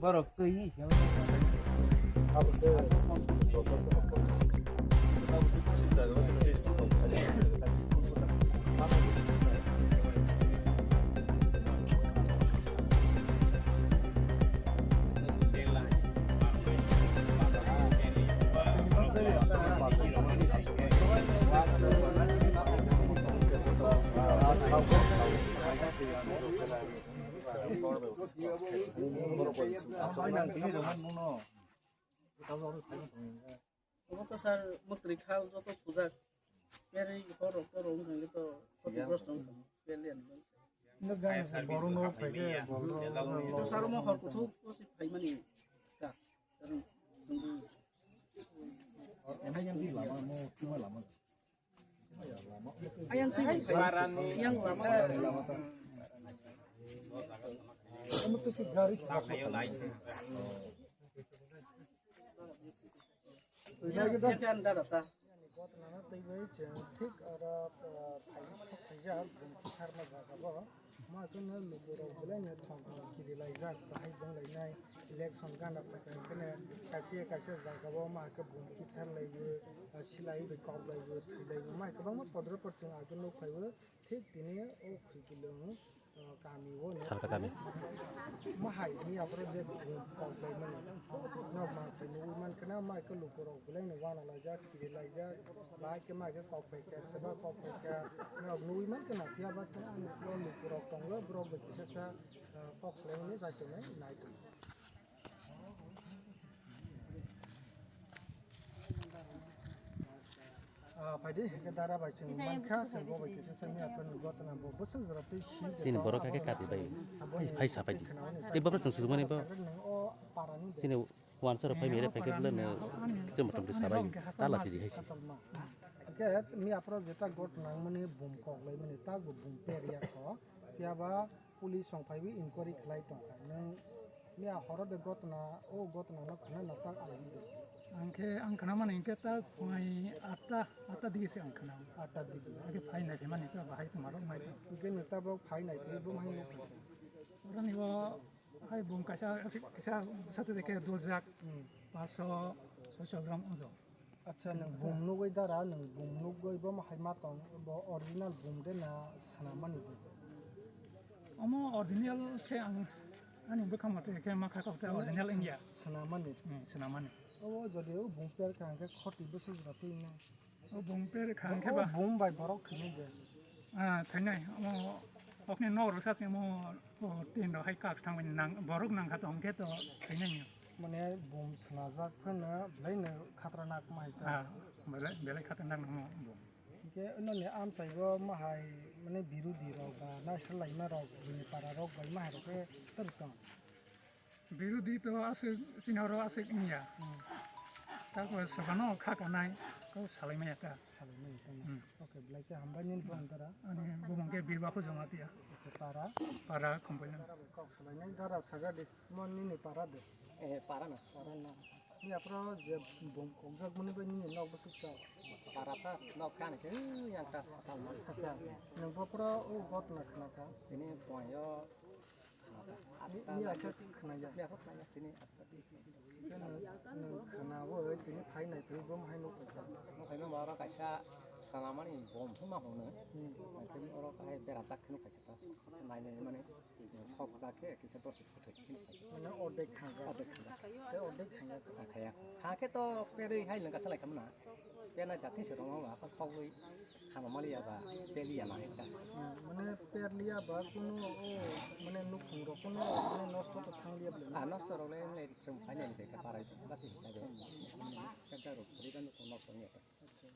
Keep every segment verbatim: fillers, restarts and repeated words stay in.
Borok twi ni siyang. Omo to sir, mwtwi khal joto thujak. Perwi hor rok to rong thangwi to khotigrosto wng thang. Perwi ani. Borok no phai khe, borok no. To sir, omo hor kuthuk o se phaimani ta. Ayang sing yang lama. Yang yang dada ta. Gotnana twiwi chwng thik oro, ah, phaini sok swijak, bumtharma jagao. Ma kheno lukurok belai no thong thong kirilaijak, bahai bonglainai, election gana phaikha hwnkhe kaisa kaisa jagao ma khe bum kitharlaiwi, silaiwi koklaiwi thwilaiwi ma kwbangma podro pod chwng agwi nukphaiwi, thik tini o khwikilwng, o kami o Salka kami. Mahai ni aphuru je bum koklaimani. Nok ma khe nugwi mankhe na ma khe lukurok belai no wanalaijak, kirilaijak, bahai khe ma khe kokphaikha, seba kokphaikha, nok nugwi mankhe na phiya ba khe ani ulo lukurok tongo, borok bai kisa sa, ah, kok salaimani jai tongnai, nai tongo. Ah, phaidi, hingke dara bai chwng mankha, chwng bo bai kisa sa miya phano gotna bo bwswk jora twi si. Chini borok hakhe kati bai. Hai, hai sa phaidi. Tei bobo chwng sujumani bo. Chini Wansa rok phai mere phai khe bwle no khe motom twi sabai ta lasi di hai si. Hingke mi aphro jeta got nangmani bum kok laimani ta bo bum per ya kho. Phiya ba police song phaiwi inquiry khlai tongkha. Nwng mi a horo de gotna o gotna no khna na ta alai di. Ang khe ang khna mani hingke ta phai atta atta digi se ang khna. Atta digi. Ang khe phai nai phai mani ta bahai tongma rok mai ta. Hingke nwng ta bo phai nai phai bo mai no. Oro ni bo Hai bum kaisa, kaisa sate de khe doljak, hmm, paso, soiso gram ojon. Acha, nwng bum nugwi dara, nwng bum nugwi bo hai ma tong, bo original bum de na swnamani bum? Omo original khe ang ani bwkha mate khe ma kha kok original wngya. Swnamani? Hmm, swnamani. O jodi o bum per kha hwnkhe khoti bwswk jora twi no. O bum per kha hwnkhe ba. O bum bai borok thwinai de. Ah, thwinai. Omo okni nok rwsa se omo, o tin rok hai kak thangmani nang, borok nang kha to hwnkhe to thwinai no. Mane bum swnajak phano belai no khatranak ma hai ta. Ah, belai, belai khatranak no bum. Hwnkhe noni amchai bo ma hai mane birodhi rok ba naisalaima rok bini para rok bai ma hai rok khe tor tong. Birodhi to aswk, chini oro aswk wngya. Hmm. Takbo sophano kha kanai, kok salaimaya ta. Salaimaya ta. Hmm. Okay, belai khe hambai nini bumung dara. Ani bumung khe Birbahu Jamatia. Okay, para? Para Khumpuilang. Kok salainai dara saga di, mo nini para de. Eh, para na. Para na. Ni aphro je bum kokjak mani bai nini nok bwswk sa. Para ta nok kani khe yang ta salma. Acha, nwng bo pura o gotna khna kha. Ini pon yo. Ni, ni acha khna ya. Ni acha khna ya, tini atta di. Nwng, nwng khna bo tini phai nai twi bo hai nuk kha. Nuk kha no oro kaisa salamani bom huma hono. Hmm. Tini oro kai bera jak khno kha ta. Nai nai mani sok jak khe kisa dosik. Mane ordek khangjak. Ordek khangjak. Tei ordek khangya. Khaya. Khakhe to perwi hai lengka salai khamna. Pena jati se rong ha sogwi khama mali ya ba peli ya ma hekta. Hmm, mane perli ya ba kunu o mane nukhung rok kunu mane nosto to thang liya bole. Ah, nosto rok le le chum khai le le ka parai ba se hisabe. Ka jaro puri ka nukhung nosto ni ta.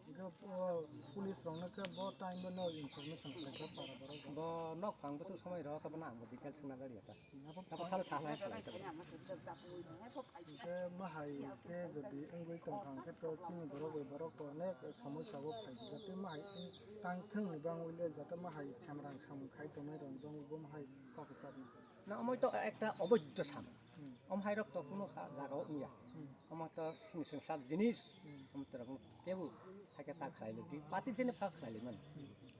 Hingke, o, police rokno khe bo time bo no information khlaikha para borok rok. Bo nok phang bwswk somoi rw khe bono ang bo details swngna gari ta. Abo sal sal hai salai ta. Hingke mahai khe jodi wngwi tongkha hingke to chini borok bai borok to onek somosya o phai jate mahai tang thwng ni bangwi le jate mahai khemrang samung khai tongnai rok bangwi bo mahai kok swk na. Na omo to ekta oboidho samung. Hmm. Omo hai rok to kuno sa jaga o wngya. Hmm. Omo to sini sini sa jinis. Hmm. Omo to rok kebu hai khe ta khlai le di. Pati jene pha khlai le man. Hmm.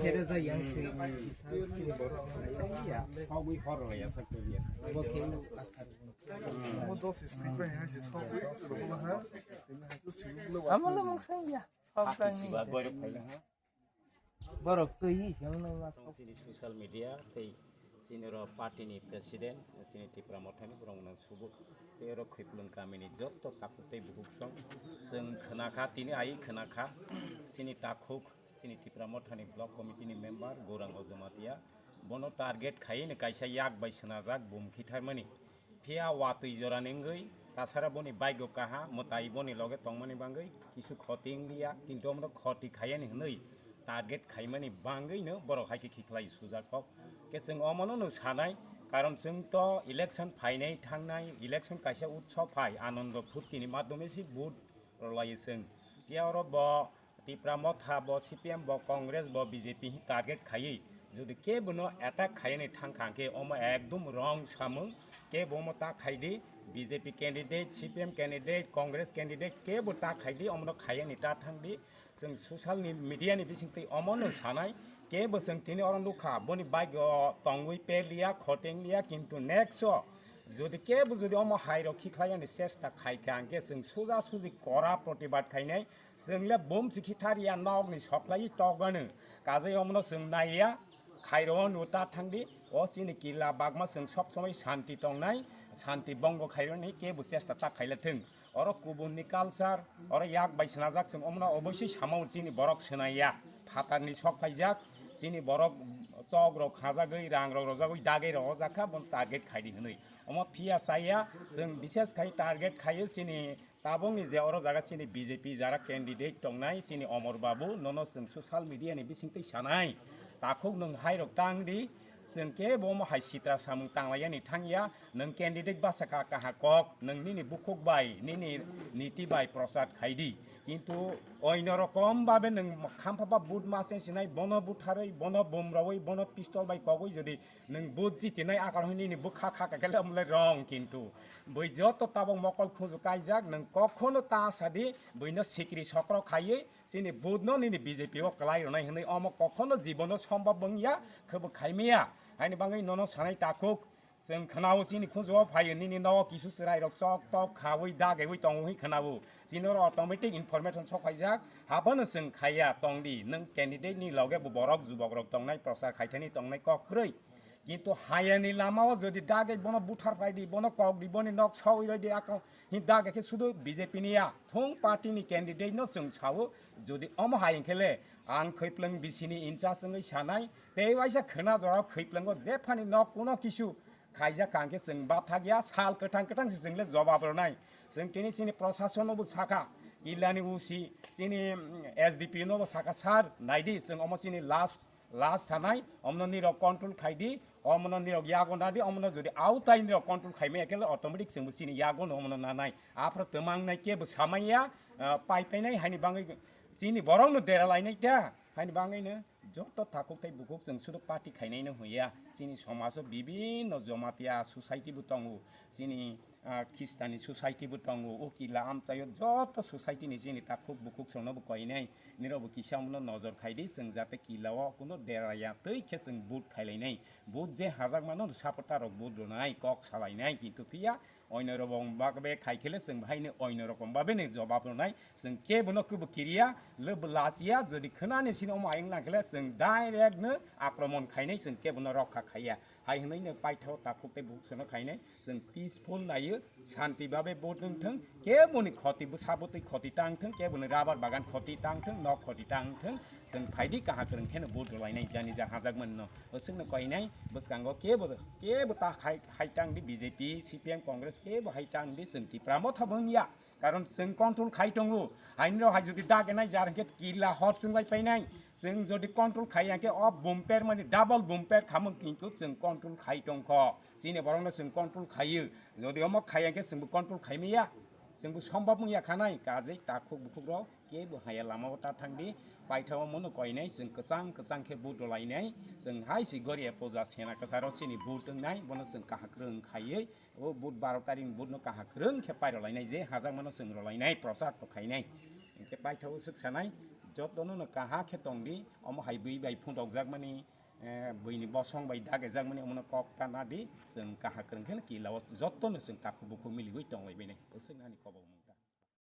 khe rwjak yang se. Bo khe. Omo dos street bai hai se sok bai, rohorma ha. Amo lamang sai ya. Sok jani. Borok twi wngno ma. Chini social media tei chini oro party ni president, chini Tipra Mothani borok no subo. Tei oro Khwiplwng kamini jotto takhuk tei bukhuk song. Chwng khwnakha, tini ai khwnakha. Chini takhuk, chini Tipra Mothani block committee ni member Gaurang Jamatia. Bono target khaiwi no kaisa yak bai swnajak bum khitharmani. Phiya watwi jora nengwi, tasara boni bike o kaha, mwtai boni loge tongmani bangwi kisu khoti wngliya, kintu omono khoti khayani hwnwi target khaimani bangwino borok hai khe khiklai sujak kok. Khe chwng omono no sanai, karon chwng to election phainai thangnai, election kaisa utsob phai, anondo phurtini madhyome se vote rwlai chwng. Phiya oro bo Tipra Motha bo, C P M bo, Congress bo, B J P hi target khaiwi, jodi kebono attack khaiyani thangkha hwnkhe, omo ekdum wrong samung. Kebo omo ta khaidi, B J P candidate, C P M candidate, Congress candidate, kebo ta khaidi, omono khaiyani ta thangdi. Chwng social ni media ni bisingtwi omono sanai, kebo chwng tini oro nukha, boni bike o tongwi perliya, khotengliya, kintu next o jodi kebo jodi omo hai rok khikhlaiyani chesta khaikha hwnkhe, chwng suja suji kora protibad khainai. Chwng le bum si khithar ya, nok ni soklai togano. Kajai omono chwng nai ya, khairo no ta thangdi. O chini kila bagma chwng sob somoi shanti tongnai, shanti bongo khairo ni kebo chesta ta khaila thwng. Oro kubun ni culture, oro yak bai swnajak, chwng omono oboisoi sama o chini borok swnai ya. Phatar ni sok phaijak, chini borok chok rok khajagwi, rang rok rojagwi, dagwi rok o jakha, bon target khaidi hwnwi. Omo phiya chaya, chwng bises khai target khaio chini Tabukni je oro jaga chini B J P jara candidate tongnai, chini Omor Babu, nono chwng social media ni bisingtwi sanai. Takhuk nwng hai rok tang di, chwng kebo omo hai sitra samung tanglaiyani thangya, nwng candidate basa kha kaha kok, nwng nini bukhuk bai, nini niti bai prochar khai di. Kintu oino rokom babe nwng khamphaba vote mase sinai, bono butharwi, bono bumrawi, bono pistol bai kogwi jodi nwng vote jitinai akar hwnwi nini bwkha kha kha khe le omo le wrong kintu. Bui joto tabok mokol khuju kaijak, nwng kokhono ta sadi, buino sikri sokro khaiwi chini vote no nini B J P o kwlai rwnai hwnwi omo kokhono jibono sombab wngya, khebo khaimaya. Haini bagwi nono sanai takhuk, chwng khwnao chini khuju o phaio nini nogo kisu chwrai rok chok tok khawi dagewi tongo hwnwi khwnao. Chini oro automatic information sok phaijak, habono chwng khaiya tongdi, nwng candidate ni loge bo borok jubok rok tongnai, prochar khaithani tongnai kok kwrwi. Kintu hayani lama o jodi dage bono buthar pai di, bono kok di, boni nok sawi roi di, ako hin dage khe sudu B J P ni ya, thung party ni candidate no chwng sao, jodi omo hai hwnkhe le ang Khwiplwng B C ni in charge wngwi sanai, tei waisa khwna jora Khwiplwng o jephani nok kuno kisu khaijak kha hwnkhe chwng bathak ya, sal kwthang kwthang se chwng le jobab rwnai. Chwng tini chini prosason no bo sakha, killa ni O C, chini, mm, S D P no bo sakha, sir, nai di, chwng omo chini last last sanai, omono nirok control khai di, omono nirok yago na di, omono jodi autai nirok control khai maya khe le automatic chwngbo chini yago no omono nanai. Aphro twmang nai kebo samai ya, ah, pai pai nai haini bagwi chini borok no dera lai nai ta, haini bagwi no joto takhuk tei bukhuk chwng sudu party khai nai no hwn ya. Chini somaj o bibinno Jamatia society bo tongo, chini ah, Khristani society bo tongo, o kila amchaio joto society ni chini takhuk bukhuk songno bo koinai, nirok bo kisa omono nojor khai di, chwng jate kila o kuno dera ya twi khe chwng vote khai lainai, vote je hajak mano supporter rok vote rwnai, kok salainai, kintu phiya oino rok bagbe khai khe le chwng bahai ni oino rokom babe ni jobab rwnai, chwng kebo no kebo kiriya, le bo lachiya, jodi khwnani sini omo ayang nang khe le chwng direct no akromon khainai, chwng kebo no rokha khaiya. Hai hwnwi no paithao takhuk tei bukhuk songno khainai. Chwng peaceful naiyo, shanti babe vote wng thung, keboni khoti bwsa bwtwi khoti tang thung, keboni rabar bagan khoti tang thung, nok khoti tang thung, chwng phaidi kaham kwrwng kheno vote rwlainai jani ja hajak manno. Bwswkno koinai bwskango kebo, kebo ta hai, hai tang di B J P, C P M, Congress kebo hai tang di, chwng Tipra Motha bo wngya. Karon chwng control khai tongo. Haini rok hai jodi dagenai jar hwnkhe killa hor chwnglai painai. Chwng jodi control khai ya hwnkhe o bumper mani double bumper khamung kintu chwng control khai tongkho. Chini borokno chwng control khaiyo. Jodi omo khaiya hwnkhe chwngbo control khaimaya. Chwngbo sombab wngya khanai, kajei takhuk bukhukrok kebo haya lamao ta thangdi, paithao mono koinai, chwng kwchang kwchang khe vote rwlainai, chwng hai si goria puja sena kwcharo chini vote wngnai, bono chwng kahak rwng khaiwi, o vote baro tarikni vote no kahak rwng khe pai rwlainai, je hajakmano chwng rwlainai, prochar to khainai. Hinkhe paithao swk sanai, jotono no kaha khe tongdi, omo hai bui bai phundokjakmani, eh, buini bosong bai dagejakmani omono kok ta nadi, chwng kahak rwng khe kilao jotono chwng takhuk bukhuk miliwi tonglaibainai, bwswk nani kobok mung.